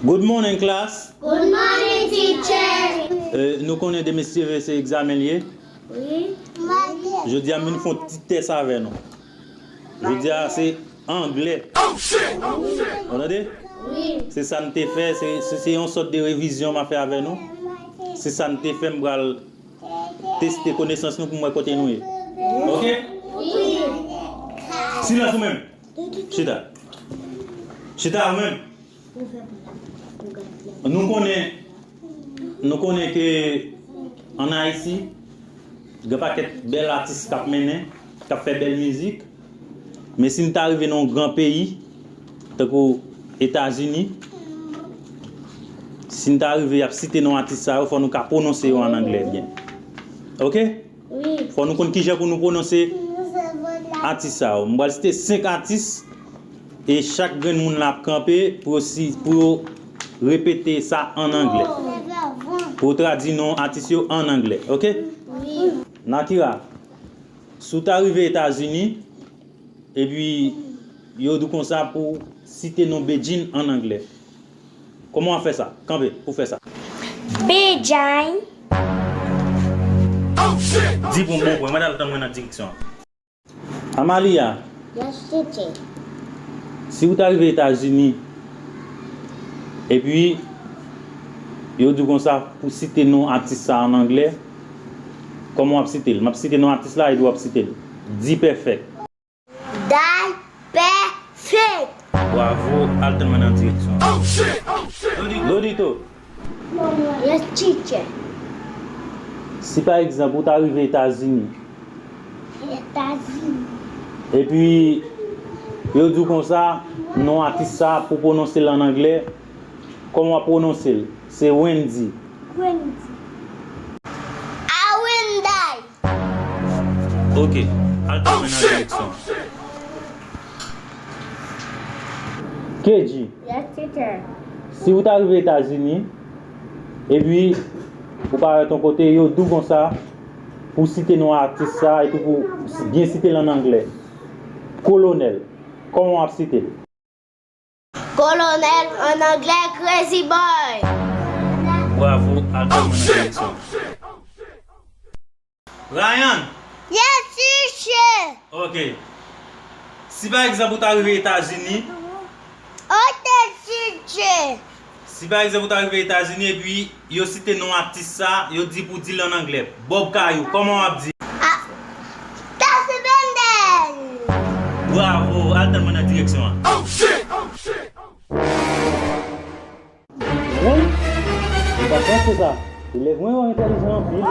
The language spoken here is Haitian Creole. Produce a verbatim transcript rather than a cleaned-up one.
Good morning, class. Good morning, teacher. Eh, nou konnen demen se, se egzamen l ye. Wi. Jodi a, m vin fè yon ti tès avè nou. Jodi a, se anglè. Ou tande? Wi. Se sa n te fè, se, se, se yon sòt de revizyon m ap fè avè nou. Se sa n te fè, m pral teste konesans nou pou m wè kote nou ye. Oke? Wi. Silans ou menm. Chita. Chita ou menm. Nou konnen, nou konnen ke ann Ayiti, gen pakèt bèl atis k ap mennen, k ap fè bèl mizik. Men si n ta rive nan yon gran peyi, tankou Etazini, si n ta rive y ap site non atis sa yo, fò nou ka pwononse yo ann anglè byen. Oke? Wi. Fò nou konn kijan pou nou pwononse atis sa yo. M pral site senk atis e chak grenn moun la ap kanpe pou yo si, pou yo repete sa ann anglè. Pou yo tradui non atis yo ann anglè, oke? Wi. Nakira, si w ta rive Etazini, epi yo di w konsa pou site non Bedjine ann anglè. Kòman w ap fè sa? Kanpe pou fè sa. Bedjine. Di pou m bon pwen, mwen t al tann mwen nan direksyon an. Amalia. Yes, teacher. Si w ta rive Etazini, epi yo di w konsa pou site non atis sa ann anglè, kòman w ap site l? M ap site non atis la epi w ap site l. Di Perfect. Die Perfect. Bravo, al tann mwen nan direksyon an. Lodito. Yes, teacher. Si pa egzanp ou ta rive Etazini. Etazini. Epi yo di w konsa, non atis sa pou pwononse l ann anglè, kòman w ap pwononse l? Se Wendy. Wendy. A Wendy. Oke, al tann mwen nan direksyon. Kedji. Yes, teacher. Si ou ta rive Etazini, epi ou parèt yon kote, yo di w konsa, pou site non atis sa, epi pou byen site l ann anglè. Kolonèl. Kòman w ap site l? Kolonèl, ann anglè, Crazy Boy. Bravo, al tann mwen nan direksyon. Ryan! Yes, teacher! Ok. Si pa egzanp ou ta rive Etazini. Ok, teacher. Si pa egzanp ou ta rive Etazini epi yo site non atis sa, yo di pou di l ann anglè. Bob Kayou, kòman w ap di? Ah, Tassi Bendel! Bravo, al tann mwen nan direksyon an. Mwen? Mwen pa t panse sa. Elèv mwen yo entèlijan anpil.